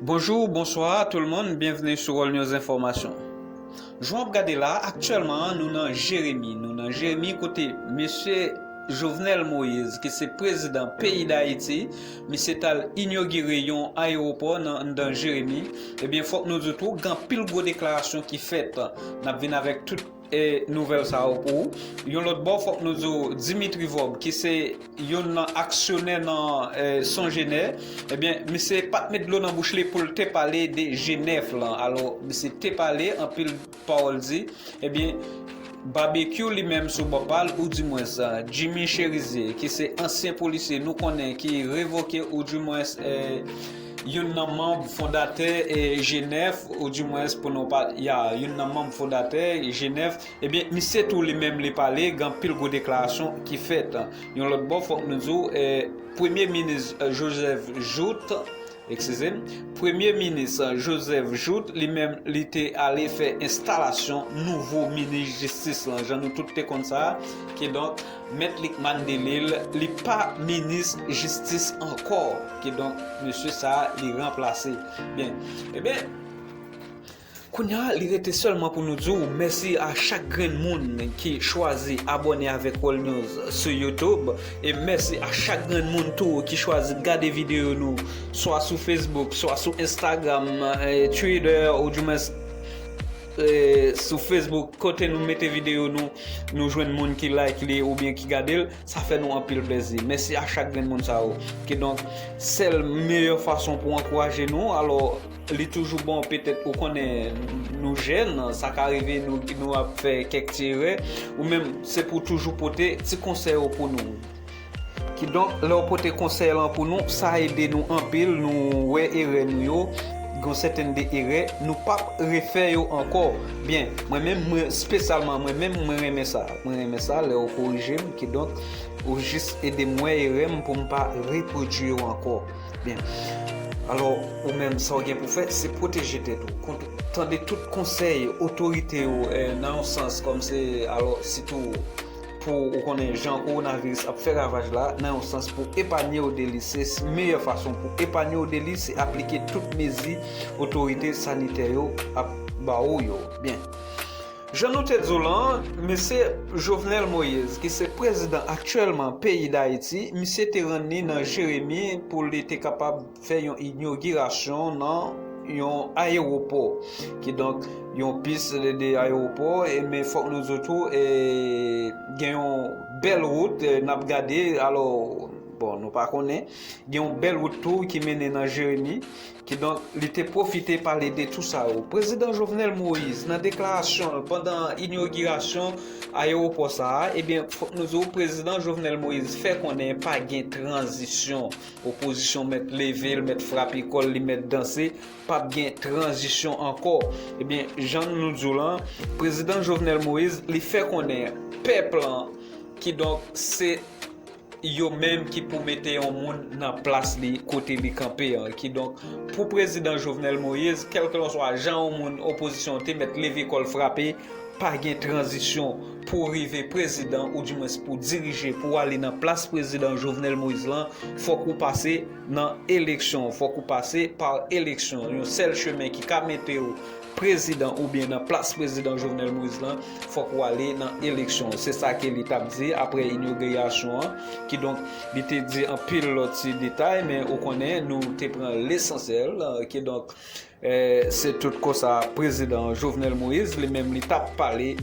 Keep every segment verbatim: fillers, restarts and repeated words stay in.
Bonjou, bonswa tout le monde, byenvni sou World News Enfòmasyon. Jan w ap gade la, aktyèlman nou nan Jeremi, nou nan Jeremi kote mesye Jovenel Moïse, ki se prezidan peyi Dayiti, misye t al inogire yon ayewopò nan anndan Jeremi. Ebyen, fòk nou di tou, gen anpil gwo deklarasyon ki fèt. N ap vin avèk tout e nouvèl sa yo pou ou. Yon lòt bò, fòk nou di w, Dimitri Vorbe, ki se youn nan aksyonè nan e, Songener, ebyen, misye pa t met dlo nan bouch li pou l te pale de G nèf lan. Alò, misye te pale, anpil pawòl di. Ebyen, Babekyou li menm sou bò pa l, oudimwens Jimmy Chérizier, ki se ansyen polisye nou konnen ki revoke, oudimwens e, youn nan manm fondatè e, G nèf, oudimwens pou nou pa, ya, youn nan manm fondatè G nèf, ebyen, misye tou li menm li pale, gen anpil gwo deklarasyon ki fèt. Yon lòt bò, fòk nou di w, e, Premye Minis e, Joseph Jouthe, eskize m, Premye Minis Joseph Jouthe, li menm, li te ale fè enstalasyon nouvo minis jistis lan, jan nou tout te konn sa, kidonk, Mèt Lucmane Delille, li pa minis jistis ankò, kidonk, mesye sa a, li ranplase. Byen, ebyen, kounye a, li rete sèlman pou nou di w mèsi a chak grenn moun ki chwazi abòne avèk World News sou YouTube. E mèsi a chak grenn moun tou ki chwazi gade videyo nou, swa sou Facebook, swa sou Instagram, e, Twitter, oudimwens e, sou Facebook, kote nou mete videyo nou, nou jwenn moun ki like li oubyen ki gade l, sa fè nou anpil plezi. Mèsi a chak grenn moun sa yo. Kidonk, sèl meyè fason pou ankouraje nou, alò, li toujou bon, petèt ou konnen nou jèn, sa ka rive nou, nou ap fè kèk ti erè, ou menm se pou toujou pote ti konsèy ou pou nou. Kidonk, lè w pote konsèy lan pou nou, sa ede nou anpil, nou wè erè nou yo, gen sèten de erè, nou p ap refè yo ankò. Byen, mwen menm, mwen, espesyalman mwen menm, mwen renmen sa. Mwen renmen sa, lè w korije m, kidonk, ou jis ede m wè erè m pou m pa repwodui yo ankò. Byen. Alò, ou menm, sa w gen pou fè, se pwoteje tèt ou. Kont-, tande tout konsèy otorite yo, eh, nan yon sans, kòm se, alò, sitou pou ou konnen jan kowonaviris ap fè ravaj la, nan yon sans pou epanye w de li. Se s-, meyè fason pou epanye w de li, se aplike tout mezi otorite sanitè yo ap ba ou yo. Byen. Jan nou te di w lan, mesye Jovenel Moïse, ki se prezidan aktyèlman peyi Dayiti, misye te rann li nan Jeremi pou li te kapab fè yon inogirasyon nan yon ayewopò. Kidonk, yon pis de, de ayewopò, e, men fòk nou di w tou, e, gen yon bèl wout, e, n ap gade, alò, bon, nou pa konnen, gen yon bèl wout tou ki mennen nan Jeremi. Kidonk, li te pwofite pale de tou sa yo. Prezidan Jovenel Moïse, nan deklarasyon l pandan inogirasyon ayewopò sa a, ebyen, fòk nou di w, prezidan Jovenel Moïse fè konnen pa gen tranzisyon. Opozisyon mèt leve, l mèt frape kò l, li mèt danse, p ap gen tranzisyon ankò. Ebyen, jan nou di w lan, prezidan Jovenel Moïse, li fè konnen pèp lan, kidonk, se yo menm ki pou mete yon moun nan plas li kote li kanpe an. Kidonk, pou prezidan Jovenel Moïse, kèlkelanswa jan yon moun opozisyon te mèt leve kò l frape, pa gen tranzisyon. Pou w rive prezidan, oudimwens pou w dirije, pou w ale nan plas prezidan Jovenel Moïse lan, fòk ou pase nan eleksyon, fòk ou pase pa eleksyon. Yon sèl chemen ki ka mete w prezidan oubyen nan plas prezidan Jovenel Moïse lan, fòk ou ale nan eleksyon. Se sa ke li t ap di apre inogirasyon an. Kidonk, li te di anpil lòt ti detay, men ou konnen, nou te pran lesansyèl. Kidonk, eh, se tout konsa prezidan Jovenel Moïse, li menm, li t ap pale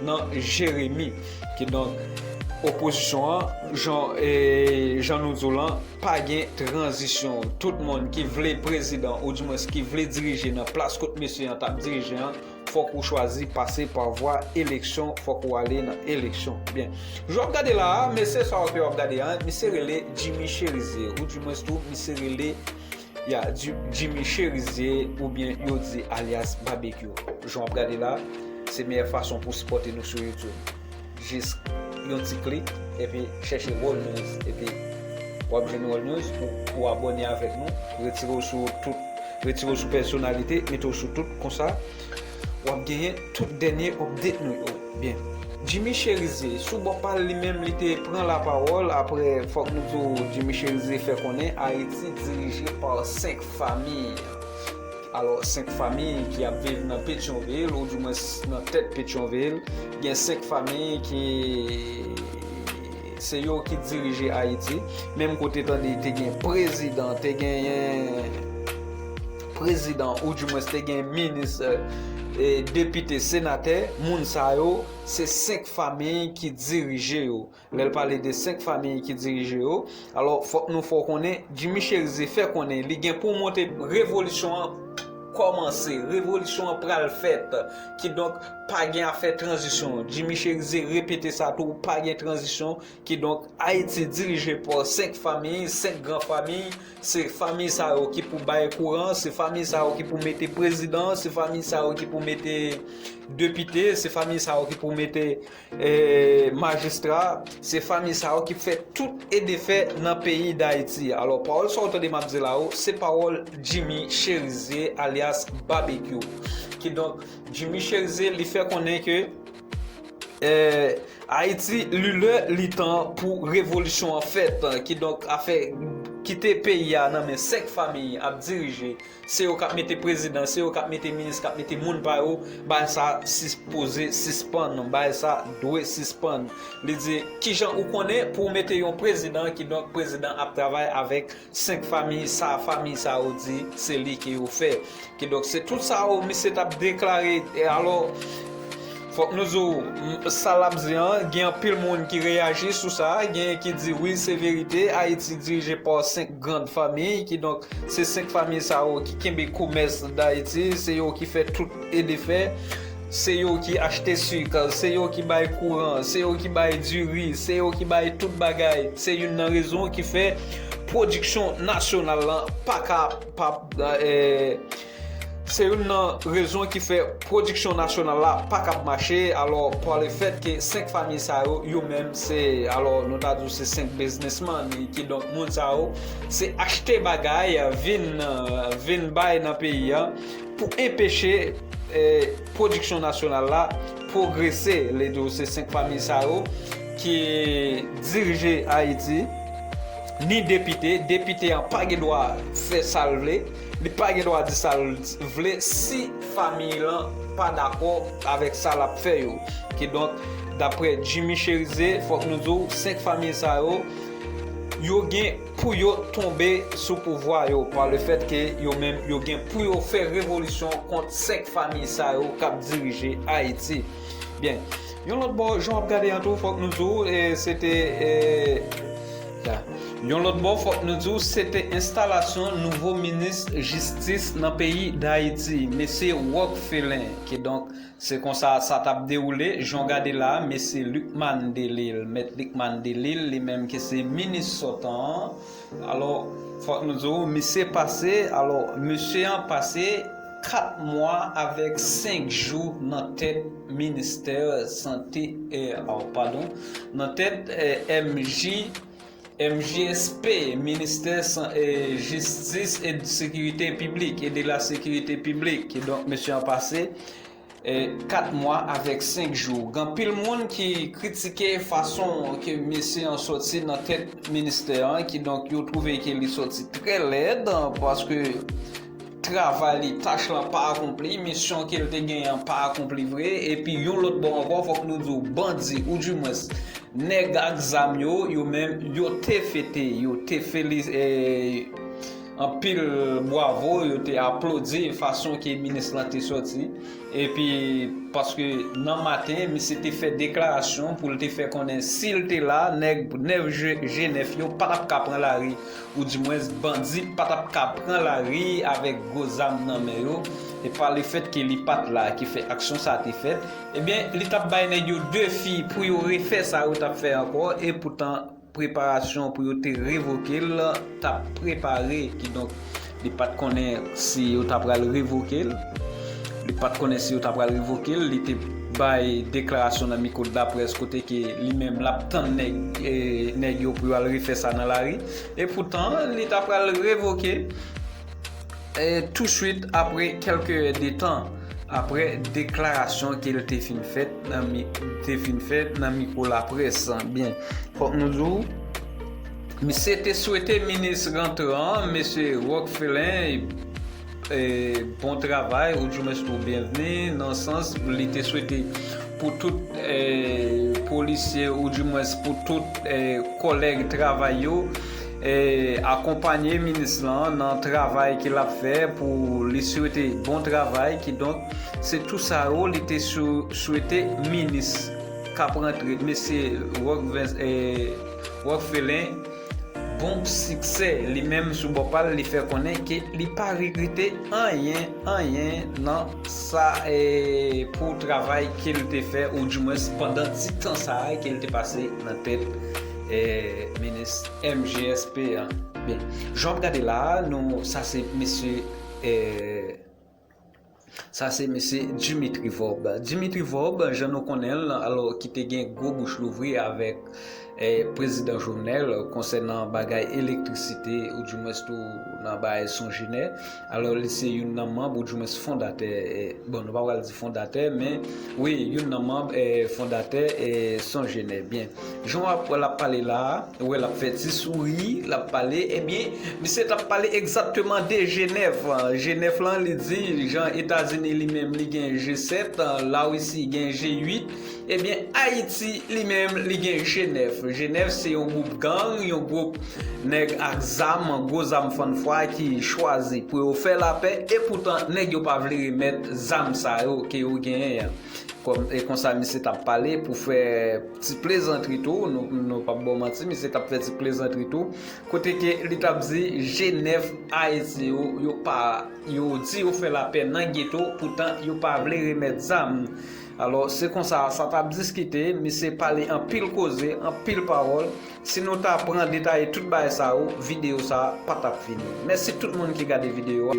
nan Jeremi. Kidonk, opozisyon an, jan, eh, jan nou di w lan, pa gen tranzisyon. Tout moun ki vle prezidan, oudimwens ki vle dirije nan plas kot mesye an t ap dirije an, fòk ou chwazi pase pa vwa eleksyon, fòk ou ale nan eleksyon. Byen. Jan w ap gade la a, mesye sa w ap gade a, misye rele Jimmy Chérizier, oudimwens tou, misye rele, ya, Ji-, Jimmy Chérizier, oubyen yo di alyas Babekyou. Jan w ap gade la, se meyè fason pou sipòte nou sou YouTube. Jis yon ti klik, epi chèche World News, epi w ap jwenn World News, ou, ou abòne avèk nou, retire w sou tout, retire w sou pèsonalite, mete w sou tout, konsa, w ap genyen tout dènye update nou yo. Byen. Jimmy Chérizier, sou bò pa l li menm, li te pran lapawòl, apre, fòk nou di w, Jimmy Chérizier fè konnen Ayiti dirije pa senk famiy. Alò, senk fanmi ki ap viv nan Petyonvil, oudimwens nan tèt Petyonvil, gen senk fanmi ki se yo ki dirije Ayiti. Menm kote tande te gen prezidan, te genyen prezidan, oudimwens te gen minis, e, depite, senatè, moun sa yo, se senk fanmi ki dirije yo. Lè l pale de senk fanmi ki dirije yo, alò, fòk nou fè w konnen, Jimmy Chérizier fè konnen li gen pou monte revolisyon an kòmanse, revolisyon an pral fèt. Kidonk, pa gen afè tranzisyon. Jimmy Chérizier repete sa tou, pa gen tranzisyon. Kidonk, Ayiti dirije pa senk fanmi, senk gran fanmi. Se fanmi sa yo ki pou bay kouran, se fanmi sa yo ki pou mete prezidan, se fanmi sa yo ki pou mete depite, se fanmi sa yo ki pou mete, e, majistra, se fanmi sa yo ki fè tout e defè nan peyi Dayiti. Alò, pawòl sa w tande m ap di la yo, se pawòl Jimmy Chérizier alyas Babekyou. Kidonk, Jimmy Chérizier, li fè konnen ke, e, Ayiti, li lè, li tan pou revolisyon an fèt. Kidonk, afè kite peyi a nan men senk fanmi ap dirije, se yo k ap mete prezidan, se yo k ap mete minis, k ap mete moun pa yo, bagay sa sipoze sispann, bagay sa dwe sispann. Li di, kijan ou konnen pou w mete yon prezidan, kidonk prezidan ap travay avèk senk fanmi, sa fanmi sa yo di, se li ke yo fè. Kidonk, se tout sa yo misye t ap deklare. E alò, fòk nou di w, m, sa l ap di an, gen anpil moun ki reyaji sou sa, gen ki di, wi, se verite, Ayiti dirije pa senk grann fanmi, kidonk, se senk fanmi sa yo ki kenbe komès Dayiti, se yo ki fè tout e defè, se yo ki achte sik, se yo ki bay kouran, se yo ki bay diri, se yo ki bay tout bagay. Se youn nan rezon ki fè pwodiksyon nasyonal lan pa ka, pa, e, se youn nan rezon ki fè pwodiksyon nasyonal la pa k ap mache. Alò, pa le fèt ke senk fanmi sa yo, yo menm, se, alò, nou ta di w se senk biznisman, kidonk moun sa yo, se achte bagay, vin, vin bay nan peyi a pou enpeche, e, pwodiksyon nasyonal la pwogrese. Li di w se senk fanmi sa yo ki dirije Ayiti, ni depite. Depite an pa gen dwa fè sa l vle, li pa gen dwa di sa l vle si fanmi lan pa dakò avèk sa l ap fè yo. Kidonk, daprè Jimmy Chérizier, fòk nou di w, senk fanmi sa yo, yo gen pou yo tonbe sou pouvwa yo, pa le fèt ke yo menm, yo gen pou yo fè revolisyon kont senk fanmi sa yo k ap dirije Ayiti. Byen, yon lòt bò, jan w ap gade an tou, fòk nou di w, e, se te, e, ya. Yon lòt bò, fòk nou di w, se te enstalasyon nouvo minis jistis nan peyi Dayiti, mesye Rock Felin, kidonk, se konsa sa t ap dewoule. Jan w gade la, mesye Lucmane Delille, mèt Lucmane Delille, li menm ki se minis sòtan an. Alò, fòk nou di w, misye pase, alò, mesye an pase kat mwa avèk senk jou nan tèt ministè sante, e, oh, padon, nan tèt, e, M J, M J S P, ministè san-, e, jistis e sekirite piblik, e de la sekirite piblik. Kidonk, mesye an pase, e, kat mwa avèk senk jou. Gen anpil moun ki kritike fason ke mesye an sòti nan tèt ministè an, kidonk yo twouve ke li sòti trè lèd, paske travay li, tach lan pa akonpli, misyon ke l te genyen an pa akonpli vre, epi yon lòt bò ankò, fòk nou di w, bandi, oudimwens, nèg ak zam yo, yo menm, yo te fete, yo te feli-, e, anpil bwavo, yo te aplodi fason ke minis lan te sòti. Epi, paske nan maten, misye te fè deklarasyon pou l te fè konnen si l te la, nèg nèf G-, G nèf yo pa t ap ka pran lari, oudimwens bandi pa t ap ka pran lari avèk gwo zam nan men yo. E pa le fèt ke li pa t la ki fè aksyon sa a te fèt, ebyen, li t ap bay nèg yo defi pou yo refè sa yo t ap fè ankò, e poutan preparasyon pou yo te revoke l t ap prepare. Kidonk, li pa t konnen si yo ta pral revoke l. Li pa t konnen si yo ta pral revoke l. Li te bay deklarasyon nan mikwo laprès kote ke li menm l ap tann nèg, e, nèg yo pou yo al refè sa nan lari. E poutan, li ta pral revoke, e, touswit apre kèlke è de tan, apre deklarasyon ke l te fin fèt nan mi-, te fin fèt nan mikwo laprès. Byen, fòk nou di w, misye te swete minis rantran an, mesye Rock Felin, eh, bon travay, ou di mwens tou byenvni, nan sans li te swete pou tout eh, polisye, ou di mwens pou tout eh, kòlèg travay yo, eh, akonpanye minis lan nan travay ke l ap fè pou li swete bon travay. Kidonk, se tou sa yo li te sou- swete minis k ap rantre, mesye Rock Vens- eh, Rockfelin, bon siksè. Li menm sou bò pa l, li fè konnen ke li pa regrete anyen, anyen nan sa eh, pou travay ke l te fè, ou di mwens pandan ti tan sa a ke l te pase nan tèt eh, minis M G S P an. Byen, jan w ap gade la a, nou, sa se mesye eh, sa se mesye Dimitri Vorbe. Dimitri Vorbe, jan nou konnen l, alò, ki te gen gwo bouch louvri avèk eh, prezidan Jovenel konsènan bagay elektrisite, ou di mwens tou nan bagay Songenè. Alò, li se youn nan manm, ou di mwens fondatè, eh, bon, nou pa pral di fondatè, men wi, youn nan manm eh, fondatè eh, Songenè. Byen, jan w ap wè l ap pale la a, wè l ap fè ti souri, l ap pale, ebyen, misye t ap pale egzakteman de G nèf. G nèf lan, li di, jan Etazini li menm, li gen G sèt, Larisi gen G uit, ebyen, Ayiti, li menm, li gen G nèf. G nèf se yon gwoup gang, yon gwoup nèg ak zam, gwo zam fann fwa ki chwazi pou yo fè lapè, e poutan, nèg yo pa vle remèt zam sa yo ke yo genyen an. Kòm, e konsa misye t ap pale pou fè ti plezantri tou, nou, nou p ap ba w manti, misye t ap fè ti plezantri tou, kote ke li t ap di G nèf Ayiti yo, yo pa, yo di yo fè lapè nan geto, poutan yo pa vle remèt zam. Alò, se konsa sa t ap diskite, misye pale anpil koze, anpil pawòl. Si nou ta pran detaye tout bagay sa yo, videyo sa pa t ap fini. Mèsi tout moun ki gade videyo a.